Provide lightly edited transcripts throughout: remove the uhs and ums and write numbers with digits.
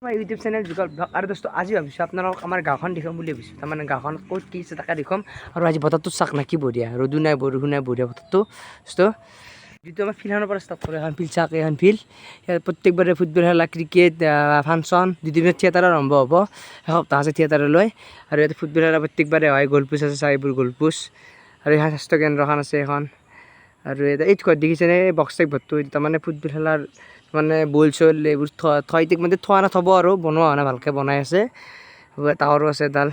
My YouTube channel Jugal blog. আৰু দোস্ত, আজি ভাবিছোঁ আপোনালোকক আমাৰ গাঁওখন দেখুৱাম বুলি ভাবিছোঁ। তাৰমানে গাঁওখনত ক'ত কি আছে তাকে দেখুৱাম। আৰু আজি বতৰটো চাক না, কি বঢ়িয়া, ৰ'দো নাই, বৰষুণ নাই, বঢ়িয়া বতৰটো। দোস্ত, যিটো আমাৰ ফিল্ডখনৰ পৰা ষ্টাৰ্ট কৰে, এখন ফিল্ড চাক, এখন ফিল্ড। ইয়াত প্ৰত্যেকবাৰে ফুটবল খেলা, ক্ৰিকেট, ফাংচন, দুদিনত থিয়েটাৰ আৰম্ভ হ'ব। এসপ্তাহ আছে থিয়েটাৰলৈ। আৰু ইয়াতে ফুটবল খেলা প্ৰত্যেকবাৰে হয়। গ'লপোষ্ট আছে চাহ, এইবোৰ গ'লপোষ্ট। আৰু এখন স্বাস্থ্য কেন্দ্ৰখন আছে এখন। আৰু ইয়াতে এইটো ঘৰত দেখিছেনে, এই বক্স টাইপ ঘৰটো? এইটো তাৰমানে ফুটবল খেলাৰ মানে বল চল এইবোৰ থোৱা থয়। এতিয়া মানে থোৱা নাই, থ'ব আৰু বনোৱা হোৱা নাই ভালকৈ, বনাই আছে। টাৱাৰো আছে এডাল,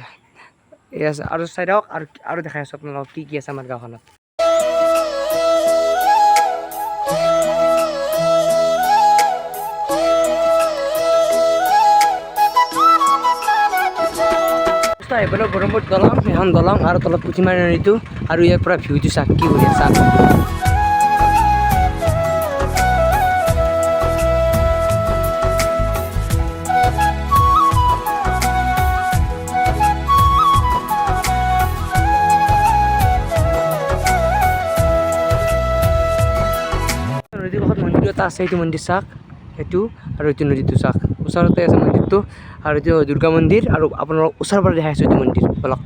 এই আছে। আৰু চাই থাকক আৰু আৰু দেখাই আছোঁ আপোনালোকক কি কি আছে আমাৰ গাঁওখনত। এইফালে ব্ৰহ্মপুত্ৰ দলং, সেইখন দলং আৰু তলত পুথিমাৰী নদীটো। আৰু ইয়াৰ পৰা ভিউটো চাক, কি বঢ়িয়া চাক। নদীৰ কাষত মন্দিৰ এটা আছে, সেইটো মন্দিৰ চাক সেইটো। আৰু এইটো নদীটো চাক, ওচৰতে আছে মন্দিৰটো। আৰু এইটো দুৰ্গা মন্দিৰ। আৰু আপোনালোক ওচৰৰ পৰা দেখাই আছোঁ এইটো মন্দিৰ, বলক।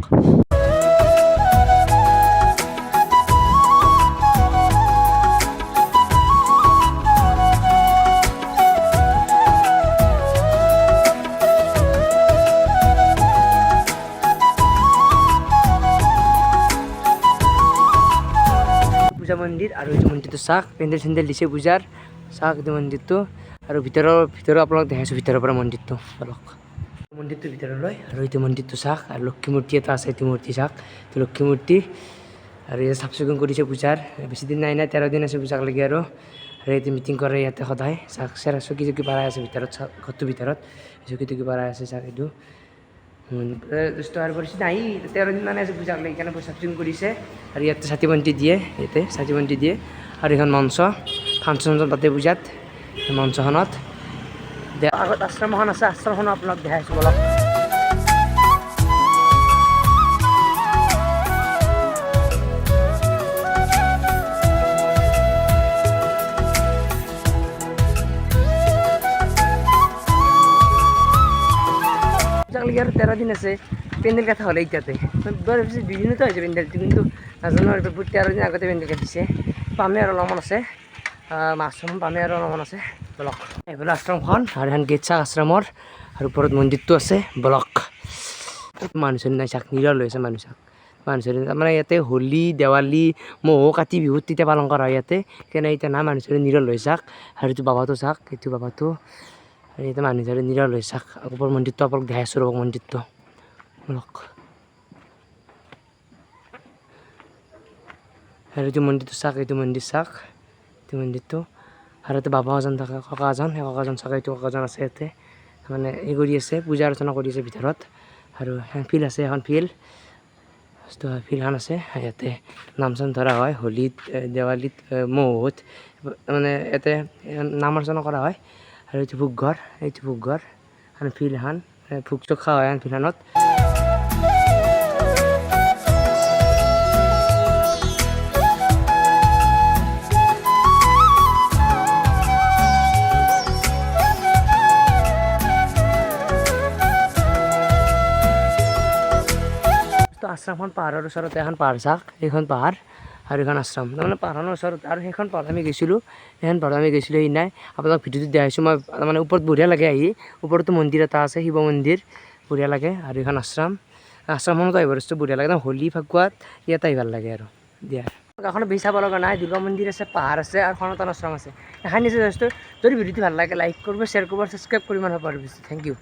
পূজা মন্দিৰ আৰু এইটো মন্দিৰটো চাক, পেণ্ডেল চেণ্ডেল দিছে পূজাৰ, চাক এইটো মন্দিৰটো। আৰু ভিতৰৰ আপোনালোক দেখাইছোঁ ভিতৰৰ পৰা মন্দিৰটো, বলক মন্দিৰটোৰ ভিতৰলৈ। আৰু এইটো মন্দিৰটো চাক, আৰু লক্ষী মূৰ্তি এটা আছে, এইটো মূৰ্তি চাক, এইটো লক্ষী মূৰ্তি। আৰু ইয়াত চাফ চিকুণ কৰিছে পূজাৰ, বেছি দিন নাই নাই, 13 দিন আছে পূজাক লাগি। আৰু আৰু ইয়াতে মিটিং কৰে ইয়াতে সদায়। চাক, চেৰা চকী চকী পাৰাই আছে ভিতৰত, চাক ঘৰটোৰ ভিতৰত চকী টকী পাৰাই আছে, চাক এইটো। দোস্ত, আৰু পৰিছে নাই, 13 দিন মানে আছে পূজাক লাগি, সেইকাৰণে চাফ চিকুণ কৰিছে। আৰু ইয়াতে চাকি বন্তি দিয়ে, ইয়াতে চাকি বন্তি দিয়ে। আৰু এইখন মঞ্চ, ফাংচন পাতে পূজাত এই মঞ্চখনত। আগত আশ্ৰম এখন আছে, আশ্ৰমখনো আপোনাক দেখাই আছোঁ, বলক। পূজাক লাগি আৰু 13 দিন আছে। পেণ্ডেল কাটা হ'লে এতিয়াতে বৰ বেছি দুদিনতে হৈছে পেণ্ডেলটো, কিন্তু নাজানো আৰু 13 দিন আগতে পেণ্ডেল কাটিছে। পামে আৰু অলপমান আছে, আশ্ৰম পামে আৰু অলপমান আছে, বলক। এইফালে আশ্ৰমখন আৰু এখন গেট চাক আশ্ৰমৰ, আৰু ওপৰত মন্দিৰটো আছে, বলক। মানুহ চানুহ নাই চাক, নিৰল হৈ আছে। মানুহ চাক, মানুহ চানুহ তাৰমানে ইয়াতে হোলী, দেৱালী, মহো, কাতি বিহুত তেতিয়া পালন কৰা হয় ইয়াতে। সেইকাৰণে এতিয়া নাই মানুহ চানুহ, নিৰল হৈ চাক। আৰু এইটো বাবাটো চাক, এইটো বাবাটো। আৰু ইয়াতে মানুহ চানুহ নিৰল হৈ চাক। ওপৰ মন্দিৰটো আপোনালোক দেখাই আছোঁ, ৰ'ব, মন্দিৰটো, বলক। আৰু এইটো মন্দিৰটো চাক, এইটো মন্দিৰ চাক, এইটো মন্দিৰটো। আৰু ইয়াতে বাবা এজন থাকে, ককা এজন, সেই ককাজন চাক, এইটো ককাজন আছে ইয়াতে, মানে এই কৰি আছে, পূজা অৰ্চনা কৰি আছে ভিতৰত। আৰু এখন ফিল্ড আছে, এখন ফিল্ড, ফিল্ডখন আছে। ইয়াতে নাম চাম ধৰা হয় হোলীত, দেৱালীত, মহোত, মানে ইয়াতে নাম অৰ্চনা কৰা হয়। আৰু এইটো ভোগঘৰ, এইটো ভোগঘৰ আৰু ফিল্ড এখন, ভোগ চোগ খোৱা হয় ফিল্ডখনত। তো আশ্ৰমখন পাহাৰৰ ওচৰতে, এখন পাহাৰ চাক, এইখন পাহাৰ আৰু এইখন আশ্ৰম, তাৰমানে পাহাৰৰ ওচৰত। আৰু সেইখন পাহাৰ আমি গৈছিলোঁ, সেইখন পাহাৰ আমি গৈছিলোঁ সেইদিনাই, আপোনাক ভিডিঅ'টোত দেখাইছোঁ মই। তাৰমানে ওপৰত বঢ়িয়া লাগে আহি, ওপৰতো মন্দিৰ এটা আছে, শিৱ মন্দিৰ, বঢ়িয়া লাগে। আৰু এইখন আশ্ৰম, আশ্ৰমখনতো আহিব বস্তু বঢ়িয়া লাগে। একদম হোলী ফাকুৱাত ইয়াত আহি ভাল লাগে। আৰু দিয়া, গাঁওখনত বেছি চাব লগা নাই, দুৰ্গা মন্দিৰ আছে, পাহাৰ আছে আৰু সনাতন আশ্ৰম আছে, এইখিনি আছে। যথেষ্ট। যদি ভিডিঅ'টো ভাল লাগে, লাইক কৰিব, শ্বেয়াৰ কৰিব, ছাবস্ক্ৰাইব কৰিব নাপাহৰিব। Thank U.